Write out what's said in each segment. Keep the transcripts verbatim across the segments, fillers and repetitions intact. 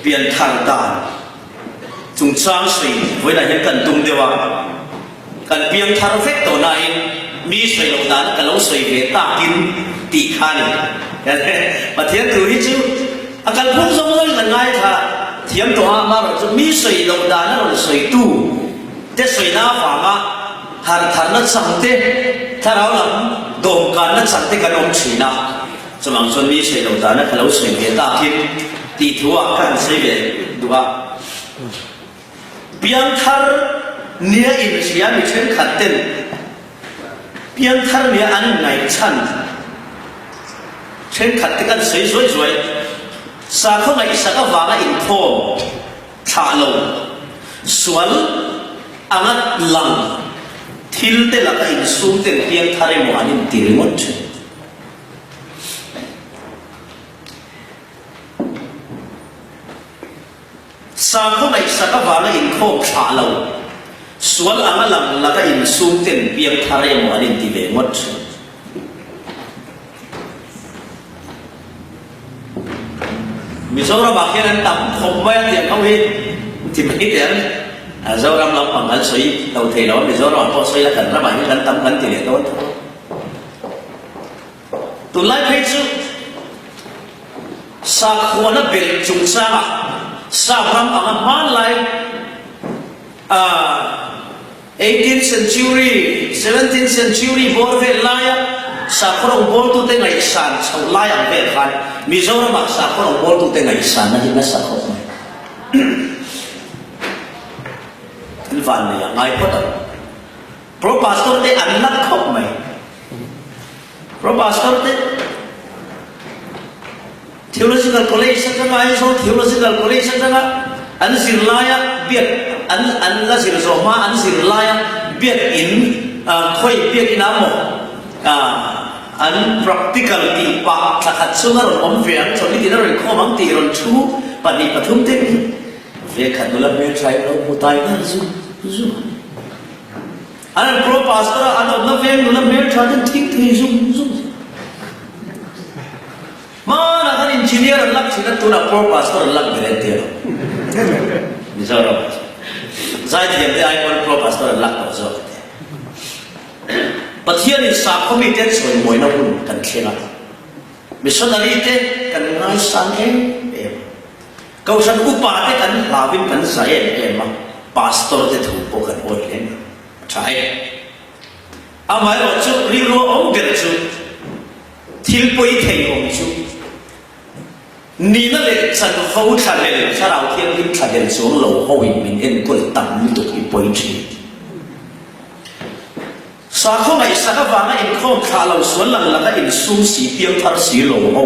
Piangthar dan chungchang sawi vawiinah hian kan tum deuh a, kan piangthar vek tawh nain mi sawi loh dan ka lo sawi ve takin tih kha ni. Pathian thu hi chu a kalphung zawng zawng kan ngaithla thiam tawh a, amaherawhchu mi sawi loh dan a rawn sawitu te sawina avanga harhtharna chang te, thlarau lam dawmkanna chang te kan awm ṭhin a. Chuvang chuan mi sawi lo dan a ka lo sawi ve takin tih thu a ka han sawi ve duh a. Piangthar nia inhria mi ṭhenkhat ten piangthar nia an ngaihchhan ṭhenkhat te kan sawi zuai zuai. Sakhaw ngaihsak avanga inkhawm thlah lo, sual anga lang thil te laka insum ten piangthar emaw an inti ringawt ṭhin. Sakhaw ngaihsak avanga inkhawm thlah lo, sual anga lang laka insum ten piangthar emaw an inti ve ngawt ṭhin. Mizoramah khian an tam khawp mai a tiang ho hi, ti mai te an, a, Zoram lampang kan sawi lo thei lo a, Mizoramah pawh sawi la kan ramah hian kan tam kan ti leh dawn tho. Tunlai phei chu sakhuana belh chungchangah Sam ram anga hmanlai, a, eighteenth century, seventeenth century bawr vel laia sakhaw rawngbawltute ngaihsan chhoh lai ang vel khan Mizoramah sakhaw rawngbawltute ngaihsanna hi nasa khawp mai. Thil vannei a ngai phawt ang. Pro pastor te an lak khawp mai. Pro pastor te Theological College aṭanga, Aizawl Theological College aṭanga an zir laia biak, an, an la zir zawh hma an zir laia biak in, a, khawi biak in a maw, a, an practical tih pah thla khat chunga rawn awm ve ang, chawlh ni tina rawn khawm ang tih rawn thu pahnih pathum te ve khat nula hmel ṭha in lo hmu tai ngar zum zum. An, an pro pastor a an awmna veng nula hmel ṭha ten thing thei zum zum. Hmana khan engineer an lak ṭhin a, tunah pro pastor an lak ber em ti lo. Mizoram. Zaithiam te ai pawn pro pastor an lak tawh zawk a ti. Pathianin sakhaw mite chawimawina hun kan thleng a. Missionary te kan ngaisang em em. Kohhran upa te kan hlauvin kan zai em em a. Pastor te thu pawh kan awih hle a ṭha em. Amaherawhchu rilru a awm ber chu thil pawi thei awm chu nihna leh chanvo thlarel, Thlarau Thianghlim thlarel chuang lo hoin min enkawl tam lutuk i pawi ṭhin. Sakhaw ngaihsak avanga inkhawm thlah lo, sual lang laka insum si, piangthar si lo ho.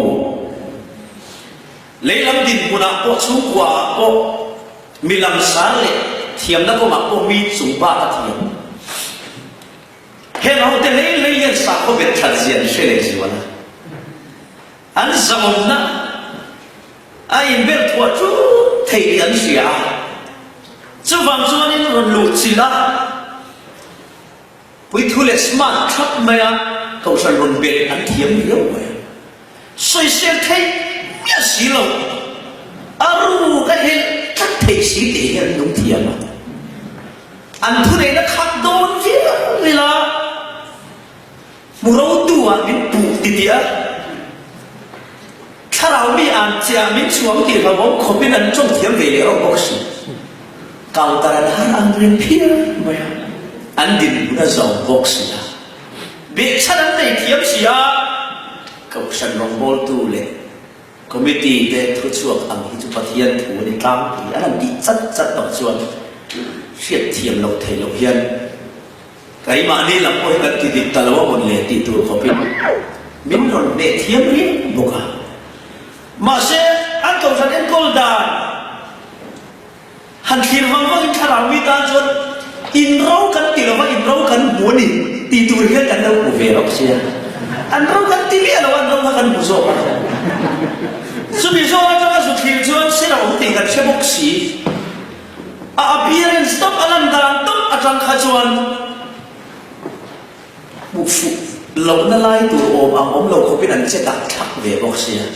Leilam dinhmunah pawh, chhungkuaah pawh, mi langsar leh thiamna kawngah pawh mi chung bak a thiam. Heng ho te hlei hlei hian sakhaw bet ṭhat zia an hre leh zual a. An zahawmna a inbel thuah tluk thei tih an hria a. Chuvang chuanin rawn luh chilh a. Puithu leh smart thlap mai a, kohhran rawn belh an thiam riau mai a. Sawisel thei miah si lo, a ruk a hel tlat theih si tih hi an lung thiam a. An thuneihna khak dawn viau ila, hmu rotuah min puh ti ti a. Thlarau mi an chiah min chuang tih hlauhawm khawpin an chawng thiam ve leh rawh bawk si. Counter an har ang reng phian mai a, an dinhmun a zawm bawk si a. Behchhan an nei thiam si a, kohhran rawngbawltu leh committee te thu chhuak ang hi chu Pathian thu a ni tlangpui an han tih chat chat ang chuan hriatthiam loh theih loh hian Keimahni lam pawh hi kan ti dik ta lo a, vawn leh tih tur khawpin min rawn hneh thiam riau bawk a. Mahse, an kohhran enkawl dan han thlir vang vangin thlarau mi tan chuan, "In ro kan ti lo va, in ro kan hmu a ni," tih tur hian kan lo hmu ve rawk si a. An ro kan ti miah lo, an ro kha kan hmu zawk a. Chumi zawng aṭanga zu thlir chuan sira awm tih kan hre bawk si. A appearance tawp, a lan dan tawp aṭang kha chuan hmuh fuh lohna lai tur awm ang awm lo khawpin an che dak thlak ve bawk si a.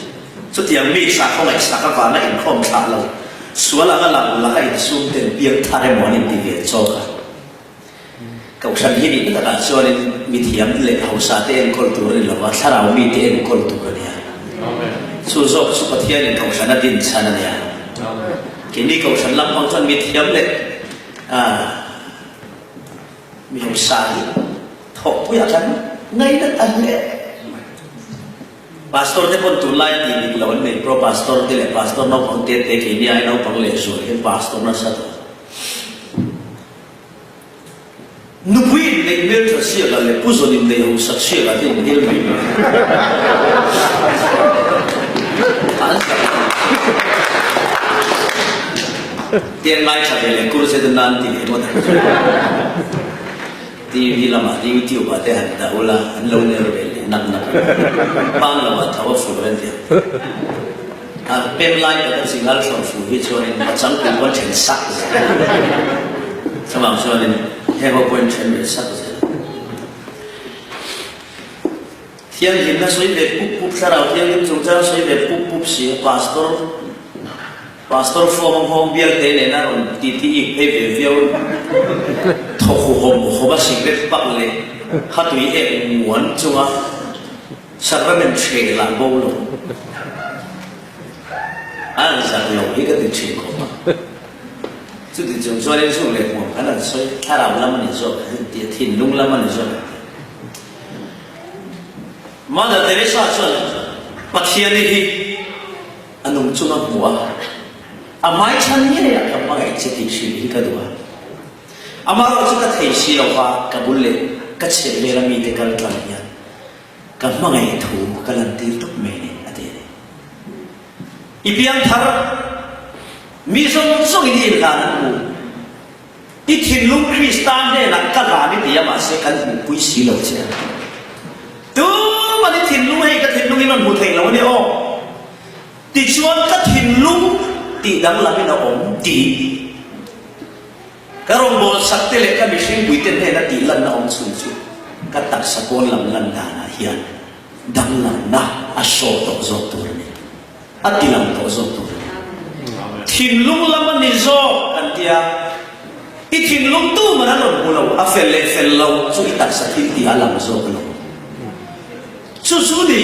Chutiang mi sakhaw ngaihsak avanga inkhawm thlah lo, Sual ang a lang laka insum ten piang thar emaw an inti ve chawk a. Kohhran hi nih takah chuanin mithiam leh hausate enkawl tur a ni lo a, thlarau mite enkawl tur a nia. Chu zawk chu Pathianin kohhran a din chhan a nia. Keini kohhran lampang chuan mithiam leh, a, mi hausa hi thawhpuiah kan ngaina ta hle. Pastor te pawn tunlai a tih dik lo an nei, pro pastor te leh pastor naupang te te keini ai naupang leh zual hian pastor nasa tawh. Nupui inneih hmel ṭha siakah leh pu zawn inneih hausak siakah te inhnial mai mai. An sak. Tiang ngai ṭha ve leh kurse te nan ti leh maw ta. T V lamah, YouTube ah te han dah ula, an lo ner ve leh nak nak. Pan lo ah tho a fur an tia. A pem lai ka ka chingal thawh fu hi chuanin a changkul pawh ṭhen sak zel. Chuvang chuanin heng ho pawhin ṭhen ve sak zel. Thianghlimna sawi ve pup pup, thlarau thianghlim chungchang sawi ve pup pup si a, pastor, pastor form hawng bial te nena rawn titi ik phei ve viau. Thawh hawm hawm a si vek pak leh khatui ek muan chunga. Sacrament ṭhe lah bo lo. A zak lo hi ka ti ṭhin khawp a. Chuti chung chuan insuk leh hmuam khan an sawi, thlarau lam a ni zawk, thinlung lam a ni zawk. Mother Teresa chuan Pathian hi a nung chunga hmu a, a hmai chhan ngeiah ka hmangaih che tih hrilh hi ka duh a. Amaherawhchu ka thei si lo va, ka bul leh ka chheh vela mite kal tlang hian ka hmangaih thu ka lantir tawp mai a ni, a ti a ni. I piang thar, mi zawng zawngin i inhlan an hmu. I thinlung Krista hnenah ka hlan i ti a, mahse kan hmuhpui si lo che a. Tumani thinlung hei ka thinlungin rawn hmu thei lo a ni aw. Tichuan ka thinlung tih danglamin a awm tih. Ka rawngbawlsakte leh ka mihringpuite hnena tihlanna awm chhung chu ka taksa pawn lam lan danah hian danglamna a show tawh zawk tur a ni. A tilang tawh zawk tur a ni. Thinlung lam a ni zawk kan tia. I thinlung tuman a rawn hmu lo, a fel leh fel lo chu i taksa thil tih a lang zawk lo. Chu chu ni,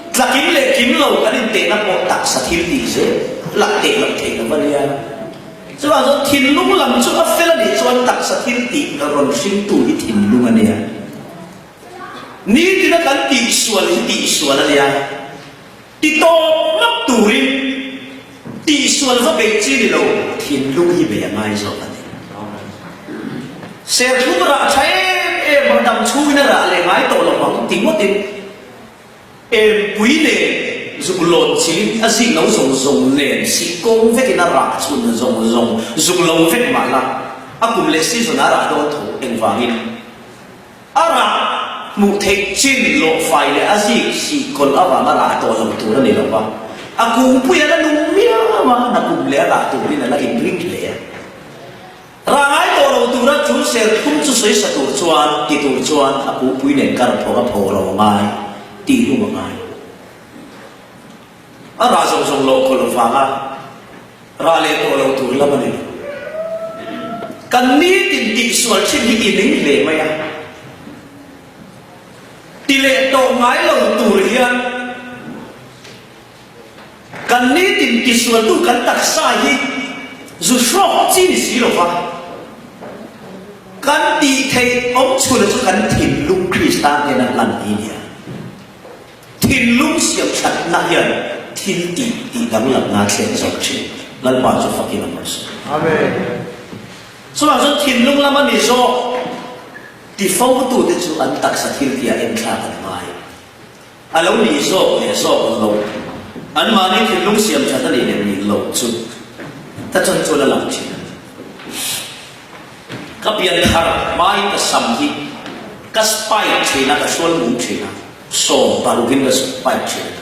tla kim leh kim lo kan intehna pawh taksa thil tih zel, lah teh loh theih lo va nia. Chuvang chuan thinlung lam chu a fel a nih chuan taksa thil tih rawn hringtu hi thinlung a nia. Nitina kan tihsual hi tihsual a nia. Ti tawp mak turin tihsual va bei chi ni lo, thinlung hi bei a ngai zawk a ni. Serthlum rah ṭha em em ang, dam chhungin a rah leh ngai tawh lo ang ti ngawtin, empui nen zuk lawn chilhin a zik lo zawng zawng nen sih kawng vekin a rah chhun zawng zawng zuk lo vek mah la, a kum leh season a rah dawn tho engvangin a rah hmuh theih chin lawhfai leh a zik sih kawl avanga rah tawh lo tur a ni lo va. A kungpuiah a nung miau a, na kum leh a rah turin a la inring hle a. Rah ngai tawh lo tura chu serthlum chu sawisa tur chuan, ti tur chuan a pupui nen kar phawng a pho lo a ngai, tih hlum a ngai. A rah zawng zawng lawh khawlh vanga rah leh tawh lo tur lam a ni lo. Kan nitin tihsual ṭhin hi i ning hle mai a. Ti leh tawh ngai lo tur hian kan nitin tihsualtu kan taksa hi zu hrawk chi ni si lo va. Kan tih theih awm chhuna chu kan thinlung Krista hnena hlan hi nia. Thinlung siam ṭhatna hian thil tih, tih danglamna a thlen zawk ṭhin. Lalpa chu fakin a hmang suh. Amen. Chuvang chuan thinlung lam a ni zawk ti fotute chu an taksa thil tihah enthlak an ngai. A lo nih zawk leh zawk lo. Anmahni thinlung siam ṭhat a nih leh nih lo chu ta chuan chuan a lang ṭhin. Ka pian thar mai ka sam hi ka spike ṭhin a, ka hrual mum ṭhin a, sawm parukin ka spike ṭhin a.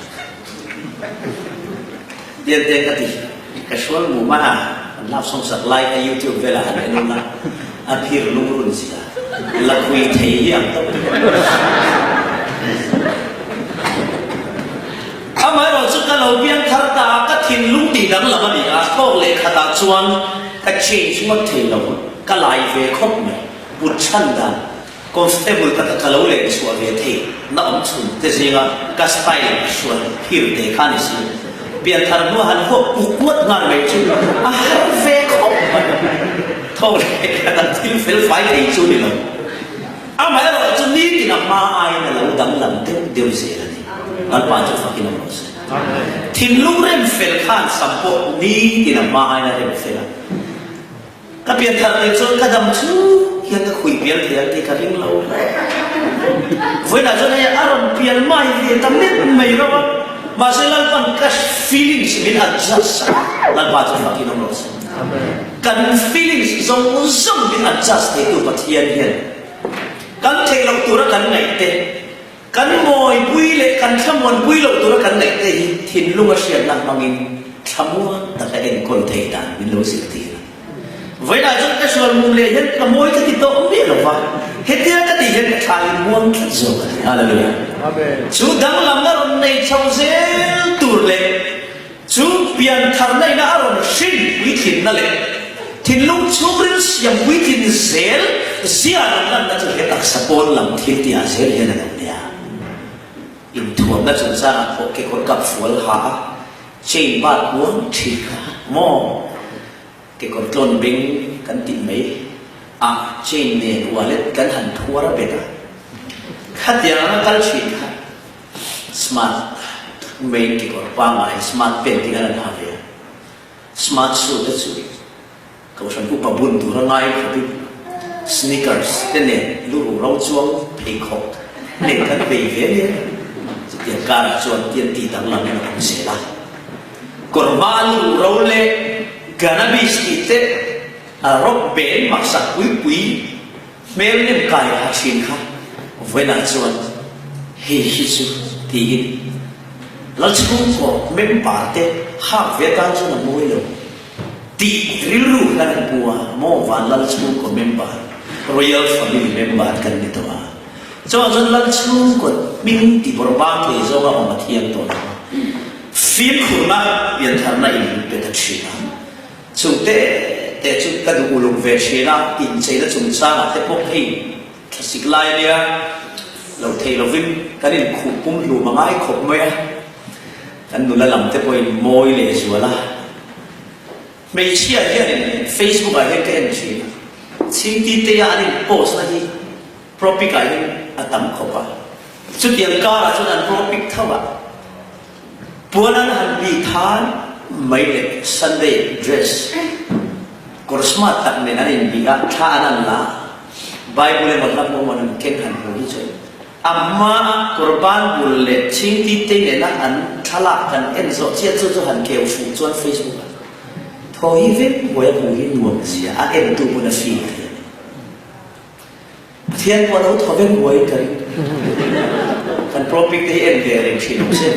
Pian te ka ti, ka hrual mum a, an love song sak lai ka YouTube velah han en ula, a phir lungrun zia, la khui thei hi ang tawh. A Amaherawhchu ka lo piangthar ta, ka thinlung tih danglam a ni a, thawk leh khatah chuan ka change ngawt thei lo, ka lai ve khawp mai. Put chhan dan, comfortable taka ka lo leng chhuah ve thei na awm chhun te zinga ka style hruai phir te kha ni si. Pianthar hnu han khawk puk ngawt ngar mai chu a har ve khawp mai. Thawk leh khatah thil fel fai thei chu ni lo. Amaherawhchu nitina hma aiin a lo danglam deuh deuh zel a ni. Lalpa chu fakin awm rawh se. Thinlung rem fel khan sam pawh nitina hma aiin a rem fel a. Ka pianthar te chuan ka dam chu hian ka khuih pial thei ang tih ka ring lo. Vawiinah chuan hei a rawn pial mai ve ta met mai rawh a. Mahse, Lalpan ka feelings min adjust a. Lalpa chu fakin awm rawh se. Kan feelings zawng zawng min adjust theitu Pathian hian kan theih loh tura kan ngaih te, kan mawipui leh kan thlamuanpui loh tura kan ngaih te hi thinlunga hriatna hmangin thlamuang taka enkawl thei dan min lo zirtir a. Vawiinah chuan ka sual mum leh hian ka mawi ka ti tawh miah lo va. Hetia ka tih hian ka thlai muang tlat zawk a ni. Hallelujah. Amen. Chu danglamna rawn nei chho zel tur leh chu piantharna ina a rawn hrin puitlinna leh thinlung chhungril siam puitlin zel zia rawn lanna chu he taksa pawn lam thil tia zel hian a lo nia. Inthuamna chungchangah pawh kekawr kap fual ha a, chain bat puang ṭhin kha maw? Kekawr tlawn beng kan tih mai a, chain nen wallet kan han thuar a bet a. Khatiang a kal ṭhin kha. Smart mai kekawr pangngai, smart pant te kan han ha ve a. Smart shoe te chu kohhran upa bun tura ngai khawpin sneakers te nen luru ro chuang pheikhawk nen kan bei ve nia. Chutiang karah chuan tian tih danglam in a awm zel a. Kawr hma luru ro leh cannabis tih te, a, rock band maksak pui pui, hmel nem kai ha ṭhin kha. Vawiinah chuan hei hi chu tiin Lalchhungkaw member te hak ve atan chuan a mawi lo tih rilru kan han pu a, maw van Lalchhungkaw member, royal family member kan ni tawh a. Chuan chuan Lalchhungkaw hming tibawrhbang thei zawnga awm a thiang tawh lo. Fimkhurna piantharna in pe ta ṭhin a. Chungte te chu ka duh uluk ve ṭhin a, incheina chungchangah te pawh hei thlasik lai nia, lo thei lovin kan inkhuh pum hlum a ngai khawp mai a, kan nula lam te pawhin mawi leh zual a. Hmeichhia hianin Facebook-ah hian ka en ṭhin a, Chhingtiteia an in post-na hi Propic-ah hian a tam khawp a. Chutiang karah chuan an Propic tho a. Puan an han bih than mai leh Sunday dress, kawr smart tak nen an inbih a, thla an han la. Bible emaw hla pawh an han keng han hmu hi chuan. A hma kawr ban bul leh Chhingtite nena an thlalak kan en zawh chiah chu chu han keu fuh chuan Facebook-ah. Thaw hi veng huai a hmu hi nuam zia a, entu pawn a feel thei a ni. Pathian pawh a lo thaw veng huai ka ring. Kan Propic te hi en ve reng ṭhin ang che.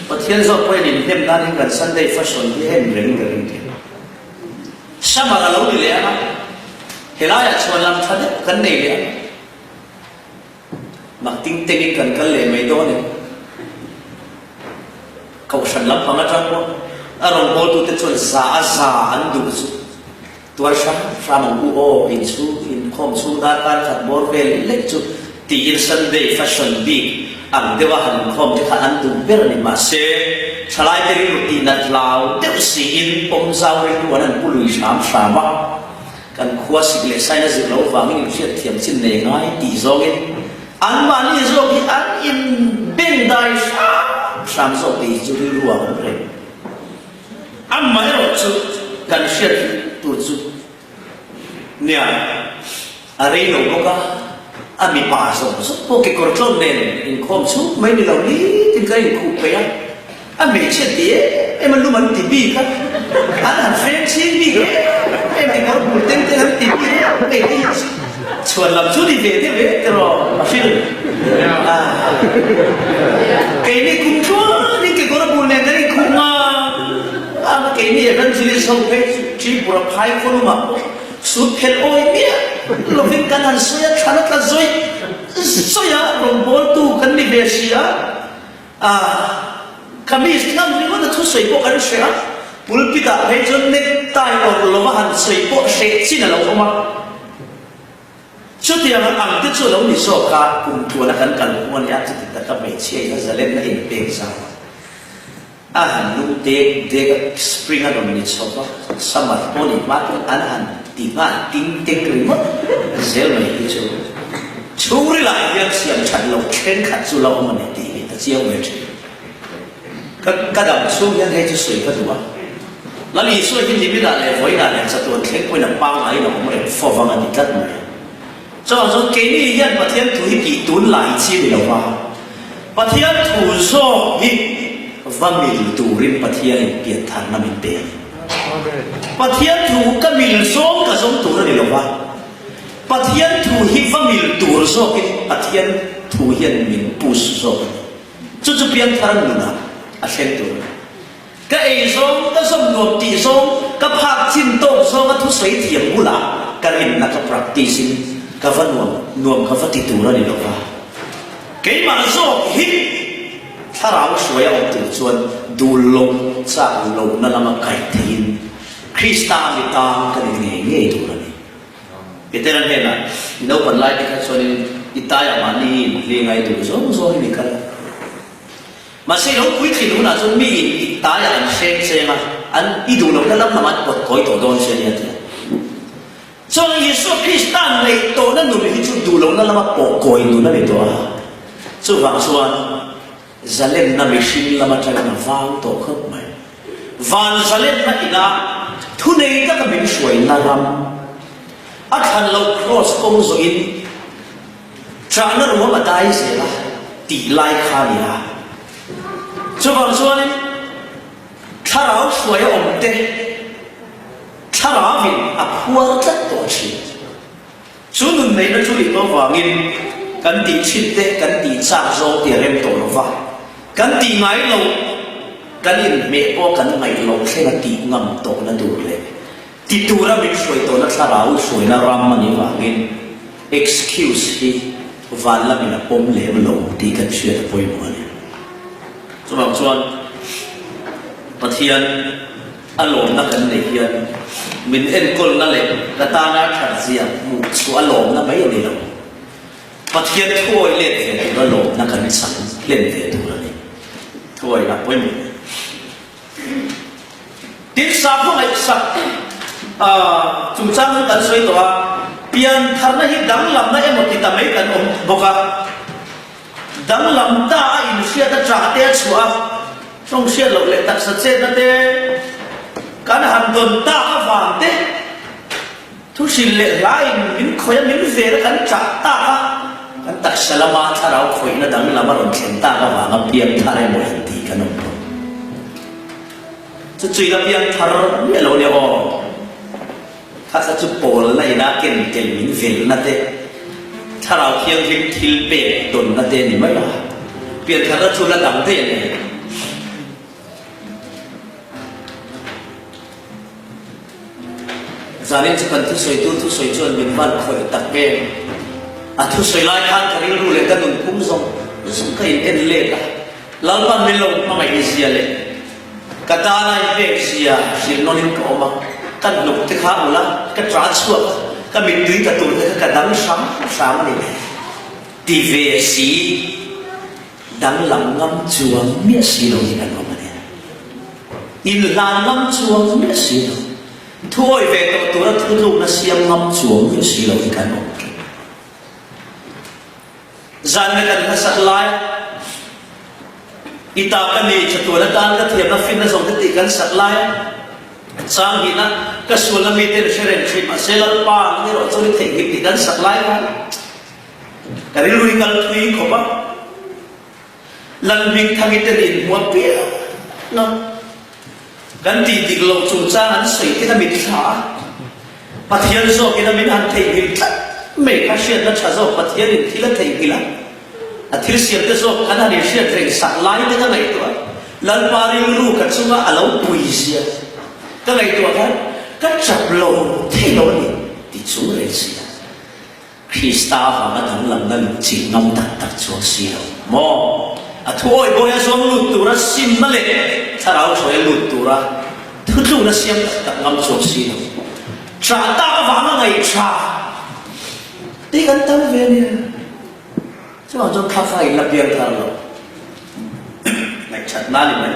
Pathian zawk pawhin inhnem nan kan Sunday fashion hi en reng ka ring tih. Summer a lo ni leh ang a, helaiah chuan lam ṭha deuh kan nei leh ang. Mak ting tengin kan kal leh mai dawn em. Kohhran lampang aṭang pawh a rawngbawltute chuan za a za an duh chu. Tuar hram hram ang u aw, inchhung, inkhawm chhung darkar khat bawr vel lek chu tiin Sunday fashion bik ang deuha han inkhawm te kha an duh ber a ni. Mahse, ṭhalaite rilru tihna tlau deuh siin pawmzau rilru an han pu lui hram hram a. Kan khua sik leh saina zir lo vangin in hriatthiam chin nei ngai tih zawngin anmahni zawk hi an inbengdai hram hram zawk tih hi chu rilru a awm reng. Amaherawhchu kan hriat tur chu nia, a rei lo bawk a, a mipa zawng zawng pawh kekawr tlawn nen inkhawm chhuk mai ni lo nitin ka inkhuh peih a. A hmeichhia ti em em a lum an ti bik a, an han feng chhing bik em em, kekawr bul teng teng an ti bik em em, kei hi chhuan lam chu ni ve deuh e tiraw, a hrilh. A, keini kum tluanin kekawr bul nen kan inkhuh nga a, keini evangelist ho phei chu Tripura phai khaw lumah pawh sut phelh awi miah lovin kan han sawi a, thlan a tla zawi zawi a, rawngbawltu kan ni ve si a. A, Ka mi ngam ringawt a thusawi pawh kan hreh a, pulpit-ah phei chuan necktie awrh lo a han sawi pawh hreh chin a lo awm a. Chutiang ang te chu a lo ni zawk a, kum tluana kan kal hmuh a nia, chuti taka hmeichhia ina zalenna inpek zau a. A han lung dek dek a, spring a rawn ni chho va, summer pawh ni hma chuan an han ti nghal ting teng ringawt zel mai hi chu. Chhungrilah hian siam ṭhat lo thleng khat chu la awm a ni tih hi ka chiang ve ṭhin. Ka, ka dam chhung hian hei chu sawi ka duh a. Lal Isua hi niminah leh vawiinah leh chatuan thleng pawhin a pangngai in a awm reng fo vang a ni tlat mai. Chuan chuan keini hian Pathian thu hi tih tun lai chi ni lo va. Pathian thu zawk hi va mil turin Pathianin piantharna min pe a ni. Pathian thu ka mil zawng ka zawng tur a ni lo va. Pathian thu hi va mil tur zawkin Pathian thu hian min push zawk a ni. Chu chu pianthar nunah a thleng tur a ni. Ka ei zawng, ka zawm nuam tih zawng, ka phak chin tawk zawng a thusawi thiam bulah ka rinna ka practice-in ka va nuam, nuam ka va ti tur a ni lo va. Keimah zawk hi thlarau hruaia awm tur chuan dul lo, chak lohna lama kaih theihin Krista a mi tang ka ni ngei ngei tur a ni. Peter-a hnenah, "I naupan lai te kha chuanin i taiah mahni in hlinga i duh zawng zawng i ni kal a." Mahse, i lo puitling hunah chuan miin i taiah an hreng cheng a, an i duh lohna lam lamah an pawt kawi tawh dawn che nia, a ti a. Chuan Isua Krista'n ngaihtuahna nun hi chu duh lohna lama pawh kawi nun a ni tawh a. Chuvang chuan zalenna mihring lam aṭangin a vang tawh khawp mai. Van zalenna ina thunei taka min hruaina ram, a thlan lo cross kawng zawhin ṭahna ruam a dai zel a tih lai kha a ni a. Chuvang chuanin thlarau hruaia awm te, thlarauvin a phuar tlat tawh a ṭhin. Chu nun neihna chu nih tawh vangin kan tih ṭhin te, kan tih chak zawng te a rem tawh lo va. Kan tih ngai lo, kan inhmeh pawh kan ngaih lo thleng a tih ngam tawhna tur leh ti tura min hruai tawhna thlarau hruaina ram a nih vangin excuse hi van lamin a pawm lem lo tih kan hriat a pawimawh a ni. Chuvang chuan Pathian a lawmna kan neih hian min enkawlna leh ka tana ṭhatzia hmuh chhuah a lawmna mai a ni lo. Pathian thuawih let ve tura lawmna kan chang hlen ve tur a ni. Thuawihna pawimawh. Tin, sakhaw ngaihsak, ah, chungchang kan sawi tawh a, piantharna hi danglamna emaw ti ta mai kan awm bawk a. Danglam ta a inhriat a ṭah te a chhuah a, rawng hriat loh leh taksa chetna te, kan han dawn ta avang te, thu hrilh leh hlain min khawih a, min vel a kan ṭah ta a, kan taksa lama thlarau khawihna danglam a rawn thlen tak avanga piangthar emaw han tih kan awm bawk. Chu chu ila piangthar miah lo nia aw. Khata chu pawlna ina ken tel min velna te, Thlarau Thianghlim thil pek dawnna te ni mai a. Piantharna chu la dang daih a ni. Zanin chu kan thusawitu thusawi chuan min van khawih tak em. A thusawi lai khan ka rilru leh ka nunphung zawng zawng ka in en let a. Lalpan min lo hmangaih zia leh ka tana inpek zia hrilh nawnin ka awm a, ka hnuk te kha ula ka ṭah chhuak, ka mittui ka tur te kha ka dang hram hram a ni. Ti ve si, danglam ngam chuang miah si lo hi kan awm a ni. Inhlan ngam chuang miah si lo. Thu awih ve tawh tura thutlukna siam ngam chuang miah si lo hi kan awm. Zanna kan hla sak lai, i ta ka ni chatuan atan ka thiamna finna zawng te tih kan sak lai, chang hnihna ka sualna mite hre reng ṭhin mahse, Lalpa ang ni rawh chuan i theihnghilh tih kan sak lai khan ka rilru hi kal thui khawp a. Lalhmingthangi te rin hmuh apiangin kan tih dik lo chungchang an sawi te ka min thla a. Pathian zawkin a min han theihnghilh tlat mai kha, hriatna ṭha zawk Pathianin thil a theihnghilh a, a thil siam te zawk an han inhriat reng sak lai te ka ngaihtuah a. Lalpa rilru ka chunga a lo pui zia ka ngaihtuah khan ka ṭap lo thei lo a ni tih chung reng si a. Krista avanga danglamna luh chil ngam tak tak chuang si lo maw? A thu awi bawi a zuang lut tura simna leh thlarau hruai a lut tura thutlukna siam taktak ngam chuang si lo. Ṭha tak avanga ngaiṭha te kan tam ve nia. Chuan chuan kha kha in la piang thar lo. Ngaihṭhatna ni mai.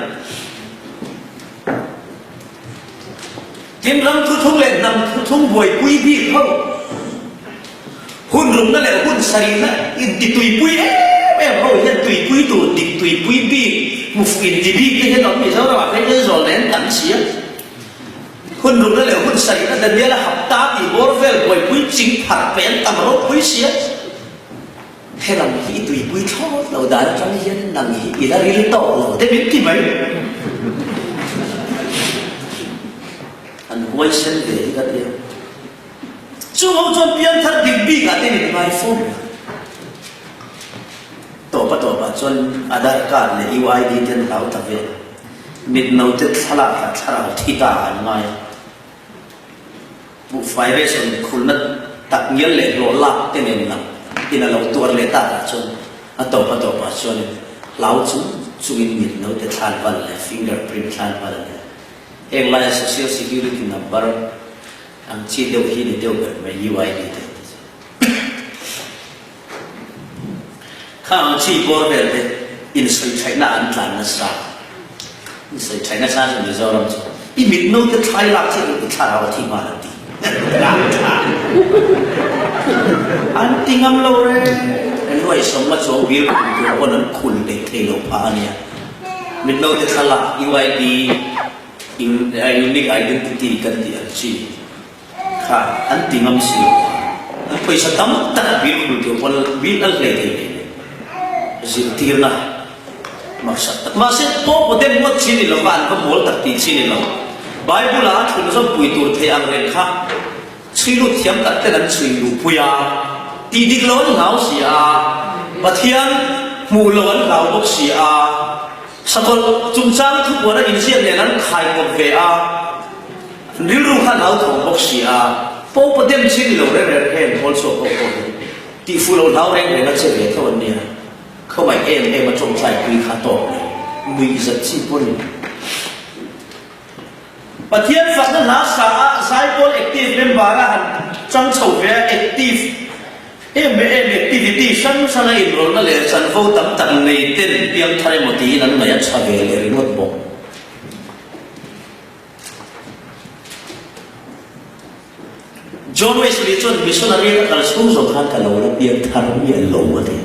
Tin, ram thuthung leh hnam thuthung buaipui bik ho, hun rukna leh hun sarihna intituipui em em ho hian, tuipui tur dik, tuipui bik, mufu inti bik te hian awm Mizoramah kha hian zawlnei an tam si a. Hun rukna leh hun sarihna Daniela hapta tih bawr vel buaipui ching phar pui an tam ropui si a. He ram hi i tuipui thlawt lo dan aṭang hian nang hi i la ril tawh lo te min ti mai. An huaisen ve hi ka tia. Chu ho chuan piangthar dik bikah te min ngai fo mai. Tawpa tawpah chuan Aadhaar card leh U I D te an hlau ta ve. Mitnote thlalak khat thlarau thi ta an ngai. Buhfai ration khulhna tak ngial leh hlawh lak te nen lam in a lo tuar leh takah chuan a tawp a tawpah chuan hlau chung chungin mitnote thlan val leh fingerprint thlan val leh heng laia social security number ang chi deuh hi ni deuh ber mai U I D te. Kha ang chi bawr vel te insawi ṭhaihna an tlan nasa. Insawi ṭhaihna sa chu Mizoram chu i mitnote thlai lak chiah i thlarau a thi hman an ti. An ti ngam lo re. An ruai sawm ma chuang bil khum tur pawn an khul leh thei lo pha a nia. Mitnote thlalak U I D, in, uh, unique identity kan tih ang chi. Kha, an ti ngam si lo. An pawisa tam tak bil khul tur pawn bil an hlei thei thei. Zirtirna maksak tak. Mahse, pawpaw dem ngawt chi ni lo va, an va mawl tak tih chi ni lo. Bible-a a thun zawmpui tur thei ang reng kha chhui lut thiam tak ten an chhui luhpui a, tih dik lo an hlau si a, Pathian hmuh lo an hlau bawk si a, sakawlh chungchang thupuana inziak nen an khaikawp ve a, an rilru khan hlau thawm bawk si a, pawpaw dem chi ni lo reng reng kha an pawl chhuak pawh pawh hi tih fuh lo hlau reng reng a che ve tho an nia. Khawmai em em a ṭawngtlaipui kha tawk lo, nuihzat chi pawn in. Pathian fakna hla sa a, Zaipawl active member a han chang chho ve a, active em em activity hrang hrang a inrawlhna leh chanvo tam tak nei ten piangthar emaw tiin an ngaih a ṭha ve leh ringawt bawk. John Wesley chuan missionary a kal chhung zawng khan ka lo la piangthar miah lo a ti.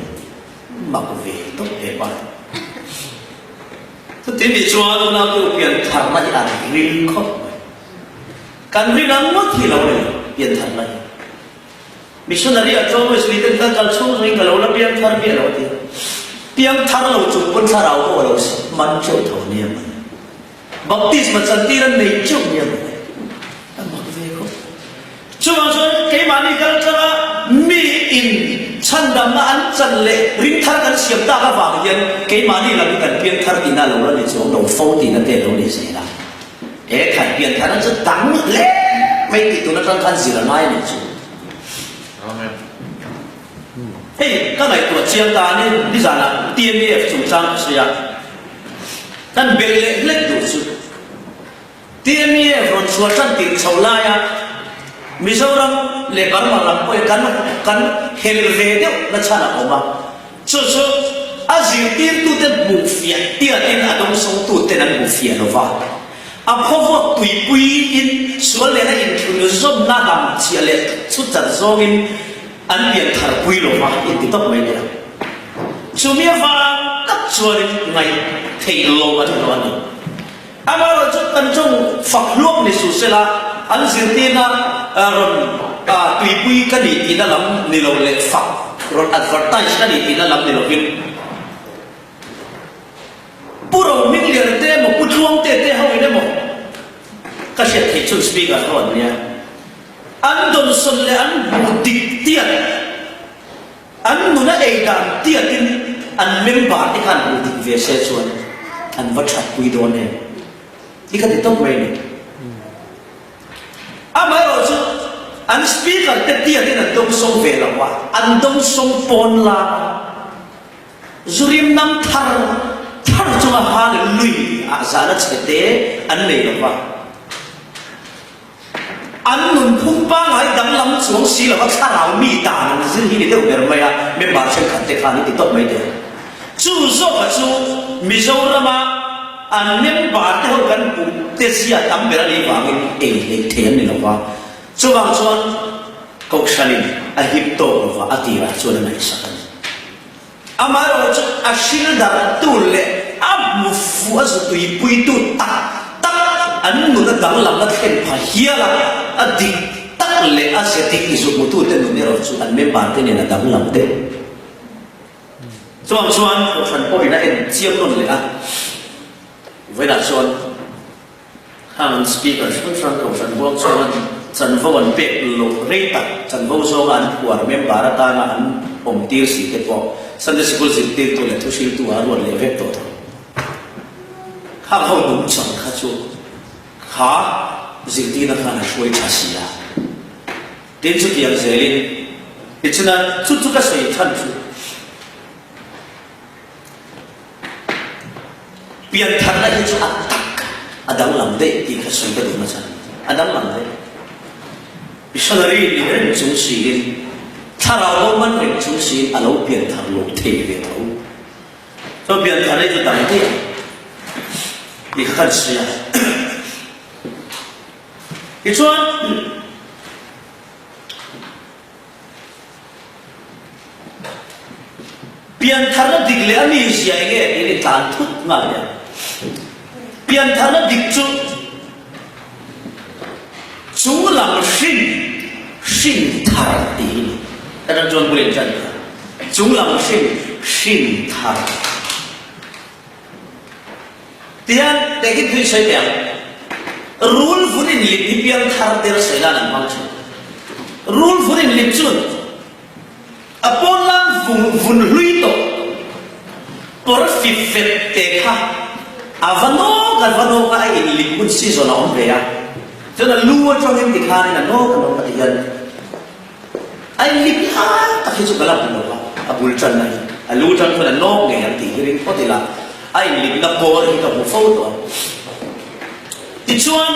Mak ve tawp em a. Chuti nih chuan unaute piantharna hi a ril khawp mai. Kan rin ang ngawt hi lo ni piantharna hi. Missionary a John Wesley ten ka kal chhung zawngin ka lo la piangthar miah lo a ti. Piangthar lo chung pawn thlarau ho a lo man teuh tho nia mai. Baptisma chantir an nei teuh nia mai. A mak ve khawp. Chuvang chuan keimahni kal aṭanga mi in chhandamna an chan leh ringthar kan siam tak avang hian keimahni lam hi kan piangthar tihna lo la ni chuang lo fo tihna te lo ni zel a. He khan pianthar an chu dang hle mai tih tuna aṭang khan zir a ngai a nih chu. Amen. Hei, ka ngaihtuah chiang ta ni, nizana T M E F chungchang ka sawi a. Kan bel leh hlek duh chu. T M E F rawn chhuah ṭan tir chho laia Mizoram leh Burma lam pawh kan, kan hel ve deuh na chhan a awm a. Chu chu a zirtirtute hmuhfiah tiatin a dawngsawngtuten an hmuhfiah lo va. A phawvawt tuipuiin sual nena inthlun zawmna lam chiah leh chhutat zawngin an piantharpui lo va, inti tawp mai nia. Chumi avang tak chuanin ngaih theih lo an ni lo a ni. Amaherawhchu kan ṭawng fak hluak ni suh sela, an zirtirna, a, rawn, a, tuipui ka ni tihna lam ni lo leh fak rawn advertise ka ni tihna lam ni lovin, Pu Rominglian te emaw, Pu Tluangte te ho in emaw, ka hriat theih chun speaker ho an nia. An dawnsawn leh an hmuh dik tiat, an nuna ei dan tiatin an member te khan hmuh dik ve se chuan an va ṭhatpui dawn em? I ka ti tawp mai ni. Amaherawhchu an speaker te tiatin an dawngsawng ve lo a, an dawngsawng pawn la. Zu rim nam thar, thar chunga hal lui a zahna chhete an nei lo va. An nunphung pangai danglam chuang si lo va, thlarau mi ta an zir hi ni deuh ber mai a, member ṭhenkhat te khan i ti tawp mai teh. Chu zawk a chu Mizorama an member te ho kan hmuh te zia tam ber a ni vangin ei hlei thei an ni lo va. Chuvang chuan Kohhranin a hip tawk lo va, a tirah chuan a ngaihsak a ni. Amaherawhchu a hrildartu leh a hmufu a zutuipuitu tak tak an nuna danglamna thlen pha hiala a dik tak leh a ze dik zu hmutute nun erawh chu an member te nen a danglam deuh. Chuan chuan Kohhran pawhin a en chiang nawn leh a. Vawiinah chuan Hang an speaker hrang hrang Kohhran buang chuan chanvo an pek loh rei tak, chanvo zawnga an phuar member atana an awm tir si te pawh Sunday School zirtirtu leh thuhriltu a ruat leh vek tawh tho. Khang ho nung chang kha chu kha zirtirna khan a hruai ṭha si a. Tin chutiang zelin, i chuna chu chu ka sawi ṭhan chu. Piantharna hi chu a tak a danglam daih tih kha sawi ka duhna chhan. A danglam daih. Missionary ni reng chung siin, thlarau lo man reng chung siin a lo pianthar lo thei ve tho. Chuan piantharna hi chu dang daih tih kha kan sawi a. Tichuan, piantharna dik leh a mizia enge tih i tlan thut nghal nia. Piantharna dik chu chunglam hrin, hrin thar tih hi ni. Ka tan chuan bul in ṭan kha. Chunglam hrin, hrin thar. Tihian, te hi thui sawi teh ang. Rul vun inlip hi piangthar tel sawi nan an hmang ṭhin. Rul vun inlip chun a pawn lam vun, vun hlui tawh por fif fep te kha a va nawk, a va nawk a, a inlip hmun season a awm ve a. Chuan a lu aṭangin ti khanin a nawk, a nawk a ti hian. A inlip hla tak hi chu ka la hmu lo va, a bul ṭanna hi. A lu ṭan chuan a nawk ngei ang tih hi ring phawt ila, a inlipna kawr hi ka hmu fo tawh a. Tichuan,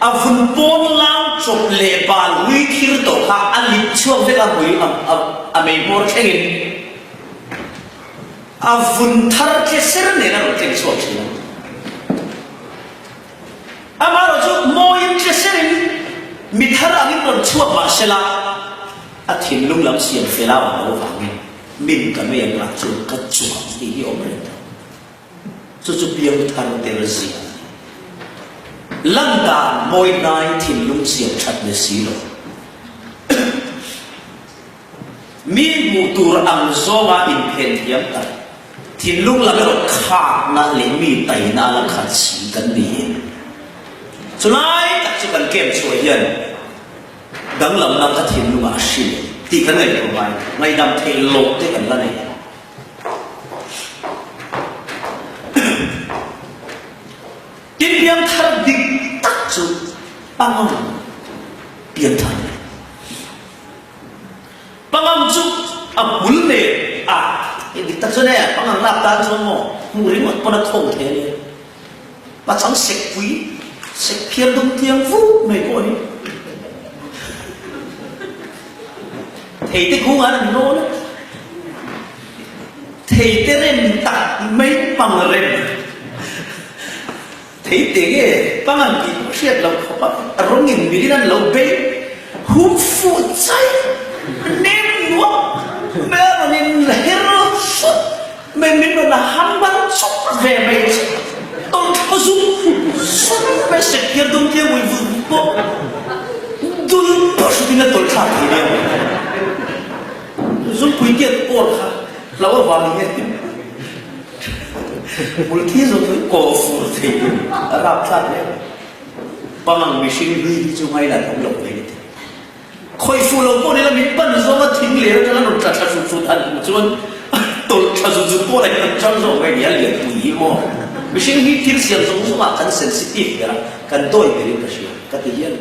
a vun pawn lam chawp leh bal hlui thir tawh kha a lip chhuak vek a, hui a, a, a mei hmawr thlengin a vun thar tle ser nen a rawn tleng chhuak ṭhin a. Amaherawhchu mawiin tle serin mi thar angin rawn chhuak mah sela, a thinlung lam siam fel a awm lo vangin min ka mei angah chuan ka chuang tih hi awm reng lo. Chu chu piangthar tel zia a ni. Lan dan mawi hnai thinlung siam ṭhat leh si lo. Mi hmuh tur ang zawnga inphen thiam tak, thinlung lam erawh khakna leh mi taina lam khat si kan niin. Chulai tak chu kan kem chhuah hian danglamna ka thinlungah a hrilh tih kan ngaihtuah mai, ngaihdam theih loh te kan la nei. Tin, piangthar dik tak chu Pangam piangthar. Pangam chu a bul nen a, i dik tak chuan e, Pangam rap tan chuan maw, hmuh ringawt pawn a khawng thei a ni. Pachang sekpui, sekphiar dum tiang vuk mai pawh a ni. Theite kung an an nawn a. Theite rem tak mai, Pang rem. Thei te nge, Pangam tih pawh hriat loh khawp a, a rawng inbelin an lo bei. Hum fuh chai, nem nuam, me rawn inher sut mai, min rawn a ham bang chuk ve mai. Tawlhthla zuk sut mai, sekphiar dum tiang ui vut pawh dul pawh sutin a tawlhthla thei liam. Zungpui tiat pawh kha lo avang hian. Multi zawk chu kawh fur thei tur a rapthlak leh. Pangam mihring hlui hi chu ngainat awm lo mai ni. Khawi fuh lo pawh ni la, min pan zawng a thing leh aṭanga rawn tla thla sut sut an hmuh chuan tawlhthla zut zut pawh la hian an chang zawk mai ni a, lian pui hi maw? Mihring hi thil siam zawng zawngah kan sensitive ber a, kan dawi berin ka hria, ka ti hian.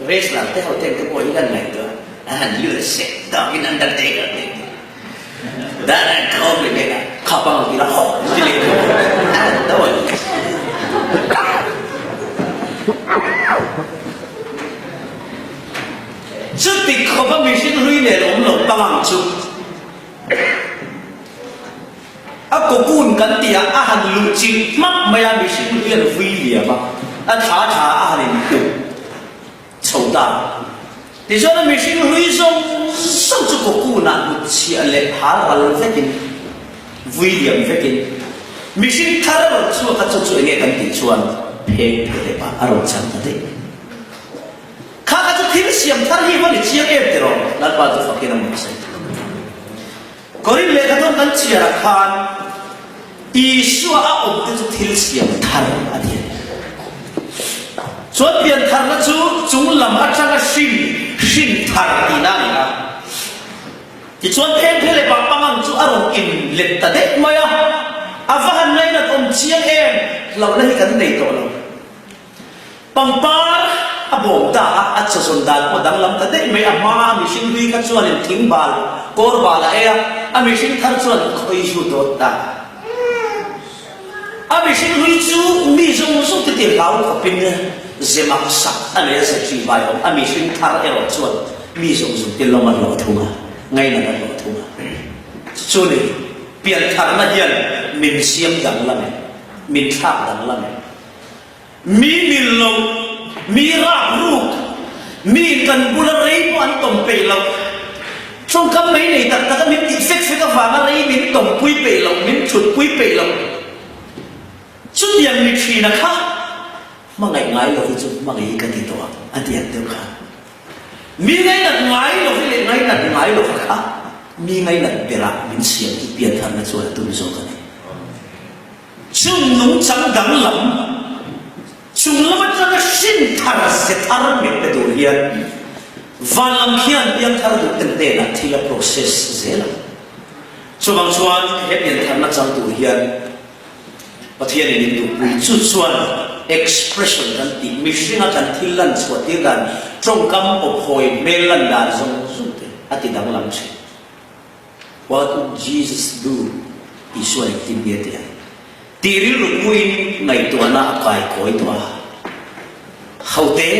Wrestler te ho teng te pawh hi kan ngaihtuah a, a han lut a sek dawkin Undertaker te. Ka awm leh nge ka, kha pang ang ti la, haw, ti leh. Chuti khawpa mihring hlui nen awm lo pang ang chu. A cocoon kan ti a, a han luh chil hmak mai a mihring hlui an vui liam a, a ṭha ṭha a han intup chho ta. Tichuan a mihring hlui zawng zawng chu cocoon-ah lut chhiah leh hal ral vekin, vui liam vekin. Mihring thar erawh chu kha chu chu enge kan tih chuan pheng phelep a, a rawn chang ta daih. Kha kha chu thil siam thar hi va ni chiang em tiraw, Lalpa chu fakin a mawhsei. Korin lehkhathawn kan chhiarah khan Isua a awmte chu thil siam thar a ti a ni. Chuan piantharna chu chung lam aṭanga hrin, hrin thar tihna a ni a. Tichuan pheng phelep a pang ang chu a rawn inlet ta daih mai a. A va han ngainat awm chiang em hlauhna hi kan nei tawh lo. Pangpar a bawm ta a, a chawzawn dan pawh danglam ta daih mai. A hma a mihring hlui kha chuan in thing bal, kawr bal a ei a, a mihring thar chuan khawi zu dawt ta. A mihring hlui chu mi zawng zawng te ti hlau khawpin zemak sak a nei a, ze ṭih vai awm. A mihring thar erawh chuan mi zawng zawng te lawm a hlawh thung a, ngainat a hlawh thung a. Chu ni, piantharna hian min siam danglam em, min thlak danglam em. Mi nil lo, mi rak ruk, mi in kan bula rei pawh an tawm peih lo. Ṭawngkam mai nei tak taka min tih fek fek avanga rei min tawmpui peih lo, min ṭhutpui peih lo. Chutiang mi ṭhina kha hmangaih ngai lo hi chu hmangaih ka ti tawh a, a tiang deuh kha. Mi ngainat ngai lo hi leh ngainat ngai lo kha, mi ngainat berah min siam chu piantharna chuan a tum zawk a ni. Chungnung chang danglam, chung lam aṭanga hrin thar, ze thar min pe tur hian, van lam khian piangthar duh ten tenah thil a process zel a. Chuvang chuan he piantharna chang tur hian Pathianin in duhpui chu chuan expression kan tih, mihringa kan thil lan chhuah tir dan, ṭawngkam awphawi hmel lan dan zawng zawng te a ti danglam ṭhin. What would Jesus do? Isuan engtin nge a ti a? Tih rilru puin ngaihtuahna a kaikawi tawh a. Hote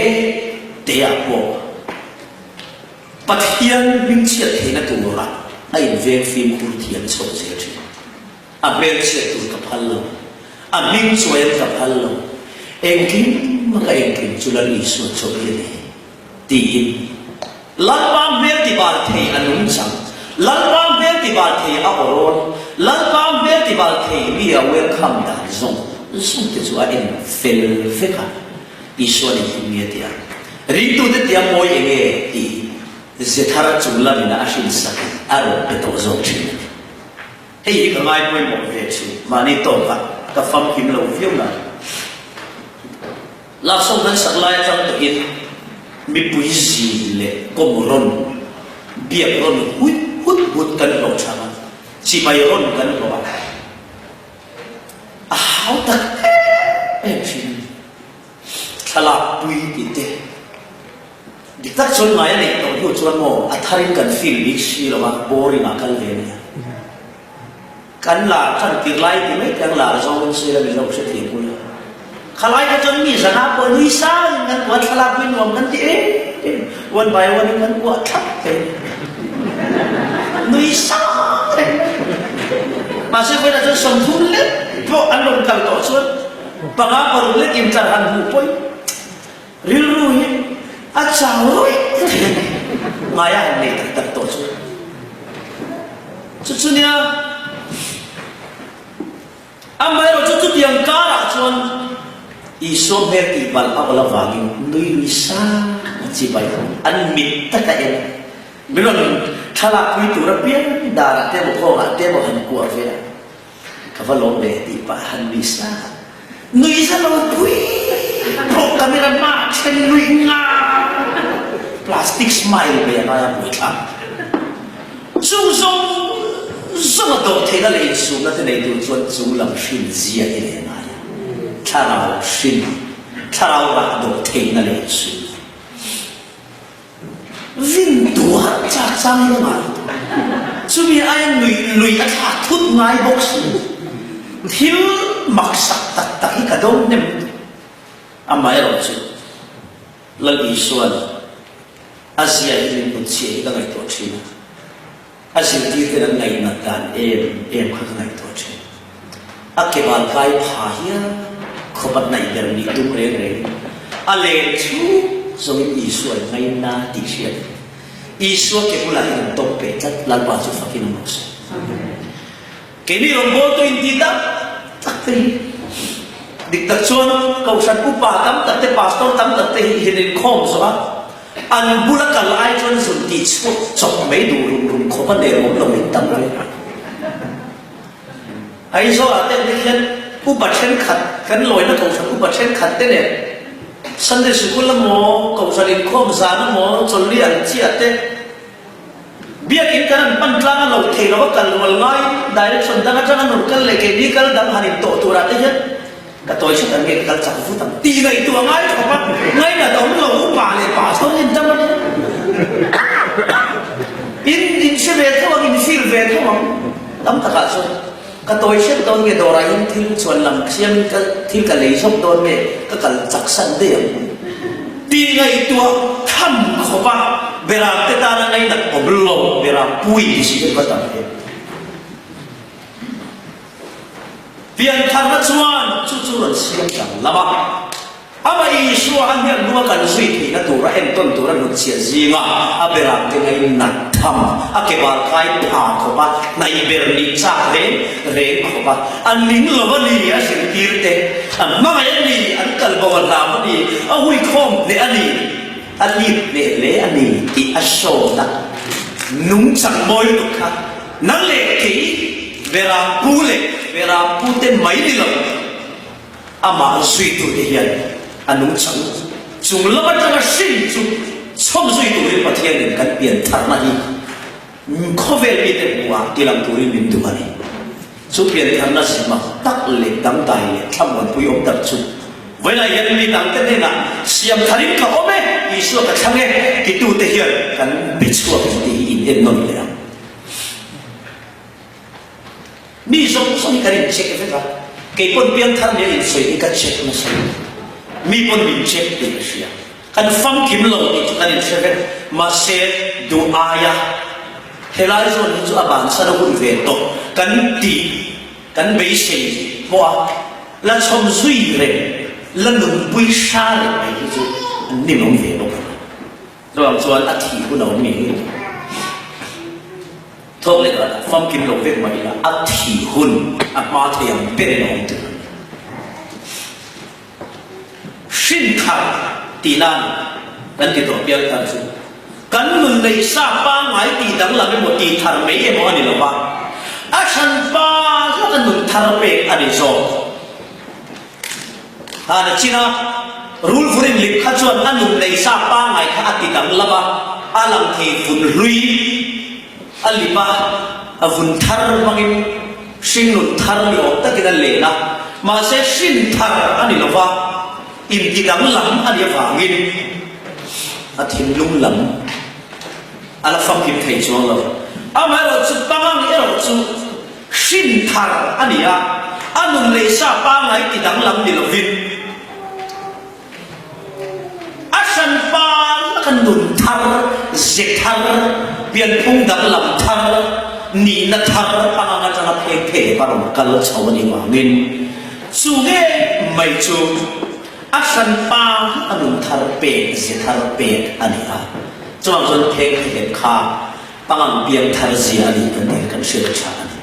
teah pawh Pathian hming chhiat theihna tura a inveng fimkhur thiam chho zel ṭhin. A hmelchhiat tur ka phal lo, a hming chuai an ka phal lo. Engkim maka engkim chu Lal Isua chawp hi a ni, tiin Lalpa hmel tibal thei a nungchang, Lalpa hmel tibal thei a awrawn, Lalpa hmel tibal thei mi a welcome dan zawng zawng te chu a en fel vek a. Isua ni hlim nge tia, ringtute tia mawi eng nge ti, zethara chung lamina a hrinsak a rawn pe tawh zawk ṭhin a ni. Hei hi ka ngai pawimawh ve ṭhin, mahni tawk kha ka famkim lo viau lo. Lak sawm kan sak lai aṭang takin mipui zin leh kawm rawn, biak rawn hut hut hut kan hlawh ṭhang a, chibai rawn kan hlawh a, a hau tak em em ṭhin. Thlalakpui tih te. Dik tak chuan ngai a neih tawh hnu chuan maw, a tharin kan feel bik si lo a, boring a kal ve a nia. Kan lar ṭan tir lai ti mai te ang, lar zawngin si la mi lo hre thei pui a. Khalai kha chuan mi zana pawh nui sangin kan kuah, thlalakpui nuam kan ti em em. One by one in kan kuah thlap te. Nui sang em. Mahse, vawiinah chuan sawmthum leh pawh an rawn kal tawh chuan, panga paruk leh kim tlar han hmuh pawhin rilru hi a chau ruih. Ngai a han nei tak tak tawh chu. Chu chu nia. Amaherawhchu chutiang karah chuan Isua hmel tih bal a awlh avangin nui nui sang a chibai an mit taka en. Min rawn thlalakpui tura pian darah te emaw, khawngah te emaw han kuah ve a. Ka va lawm ve tih pah han nui sa. Nui za lo pui. Pawh camera hma ṭhen nui nga. Plastic smile ve a ngai a hmuh thlang. Chung zawng zawng a dawh theihna leh insumna te nei tur chuan chung lam hrin zia hi leh ngai a. Thlarau hrin, thlarau rah dawh theihna leh insumna. Vin tuar chak chang hi ngai. Chumi ai lui, lui a thla thut ngai bawk si. Thil maksak taktak hi ka dawng nem. Amaherawhchu Lal Isuan a zia hi min hmun chhia hi ka ngaihtuah ṭhin a. A zirtirten an ngaihnat dan em em kha ka ngaihtuah ṭhin. A kebal kai pha hial khawp a, naih ber nih tum reng reng. A len chhuk zawngin Isua i ngaina tih hriat. Isua ke bulah hian an tawng peh tlat, Lalpa chu fakin awm rawh se. Keini rawngbawltu inti tam tak te hi. Dik tak chuan kohhran upa tam tak te, pastor tam tak te hi hin inkhawm zawh a. An bula kal ai chuan zun tih chhuak chawp mai duh rum rum khawp a, nen awm lo min tam mai. Aizawl-ah te hian upa ṭhenkhat, kan lawina kohhran upa ṭhenkhat te nen Sunday School emaw, kohhran inkhawm zan emaw, chawlhni an chiah te, biakin kan han pan tlang a lo thei lo a, kal rual ngai, direction dang aṭanga nur kal leh keini kal dang han intawh turah te hian ka tawi hret ang nge, ka kal chak vut ang tih ngaihtuah ngai khawp a, ngaina dawng lo upa leh pastor in tam a ni. In, in hre ve tho ang, in feel ve tho ang. Tam takah chuan ka tawi hret dawn nge, dawrah hian thil chuan lam siam ka, thil ka lei zawk dawn nge, ka kal chak san daih ang. Tih ngaihtuah tham khawp a, berang te tana ngaina awm lo, berang pui ti si ka tam em. Piantharna chuan chu chu rawn siam danglam a. Ama Isua a hnial hnunga kan zui theihna tura entawn tura hnutchhiah zinga a berang te ngaina tham, a kebal kai pha khawp a, naih ber nih chak reng reng khawp a, a ning lo a ni a zirtirte, a hmangaih a ni, an kal bo a hlam a ni, a huikhawm hle a ni, a lit hle hle a ni tih a show na nungchang mawi lutuk kha. Nang leh kei, berang pu leh berang pute mai ni lo. Amah zuitute hian a nungchang chung lam aṭanga hrin chu chhawmzui turin Pathianin kan piantharna hi khawvel mite hmuhah tilang turin min duh a ni. Chu piantharna zima tak leh dangdai leh thlamuanpui awm tak chu vawiinah hian mi dangte hnenah siam tharin ka awm e, Isua ka thlang e, titute hian kan be chhuak tih hi in en nawn leh ang. Mi zawng zawng hi kan in check vek a, kei pawn piangthar nia insawi hi ka check nasa lo. Mi pawn min check tih ka hria. Kan famkim lo tih chu kan in hre vek. Mahse, duh aia helai zawn hi chu a bansan a hun ve tawh kan tih, kan beisei pawh a, la chhawmzui reng, la nunpui hra reng mai hi chu an ni mawng ve bawk a. Chuan, chuan a thih hun a awm ni hi. Thawk leh khat famkim lo vek mah ila, a thih hun a hma thei ang berin a awm tel a ni. Hrin thar tih nan kan ti tawh piang thar chu, kan nun neihsa pangngai tih danglam emaw, tih thar mai emaw a ni lo va, a hranpa hlaka nun thar pek a ni zawk. Hana china rul vurin lip kha chuan a nun neihsa pangngai kha a ti danglam a, a lang thei vun hlui a lip a, a vun thar hmangin hringnun thar ni awm takin a len a. Mahse, hrin thar a ni lo va, inti danglam a nih avangin a thinlung lam a la famkim thei chuang lo. Amaherawhchu, pangang erawh chu hrin thar a ni a, a nun neihsa pangngai ti danglam ni lovin, a hranpa laka nun thar, ze thar, pianphung danglam thar, nihna thar, pangang aṭanga pheng phei leh a rawn kal chho a nih vangin, chu ngei mai chu a hranpa a nun thar pek, ze thar pek a ni a. Chuvang chuan pheng phei leh kha pangang piang thar zia a ni kan tih kan hriat ṭha a ni.